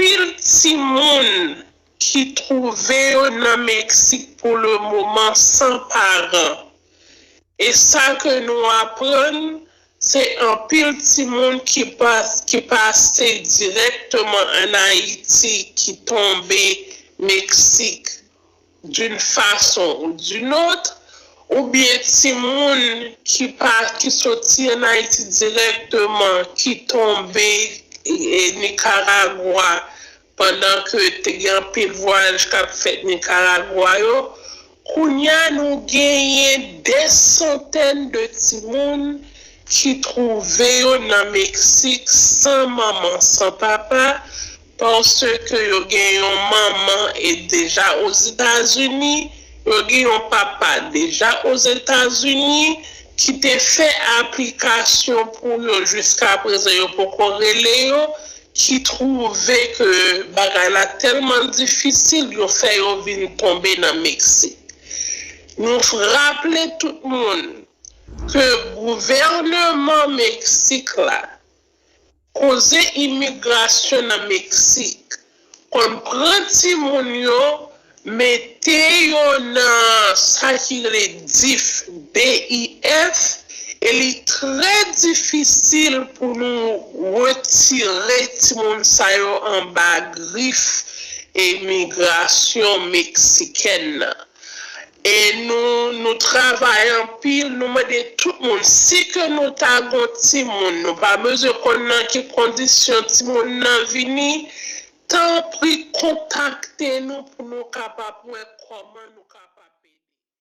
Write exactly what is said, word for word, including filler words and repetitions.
anpil timoun ki twouve yo nan Meksik pou le moman san paran. E sa ke nou aprann, se anpil timoun ki pas, ki pase dirèkteman ann Ayiti, ki tonbe Meksik d'une façon ou d'une autre, oubyen timoun ki pa, ki soti ann Ayiti dirèkteman, ki tonbe e, Nikaragwa, pandan ke te gen anpil vwayaj k ap fèt Nikaragwa yo, kounye a nou genyen dè santèn de timoun ki twouve yo nan Meksik san manman, san papa, paske yo gen yon manman e deja Ozetazini, yo gen yon papa deja Ozetazini ki te fè aplikasyon pou yo, jiska prezan yo poko rele yo, ki twouve ke bagay la tèlman difisil, yo fè yo vin tonbe nan Meksik. Nou raple tout moun ke gouvènman Meksik la, koze imigrasyon nan Meksik, konn pran timoun yo, mete yo nan sa ki rele dif, D I F, e li trè difisil pou nou retire timoun sa yo anba grif imigrasyon meksikèn nan. E nou, nou travay anpil, nou mande tout moun, si ke nou ta gon timoun, nou pa bezwen konn nan ki kondisyon timoun nan vini, tanpri kontakte nou pou nou kapab wè kòman nou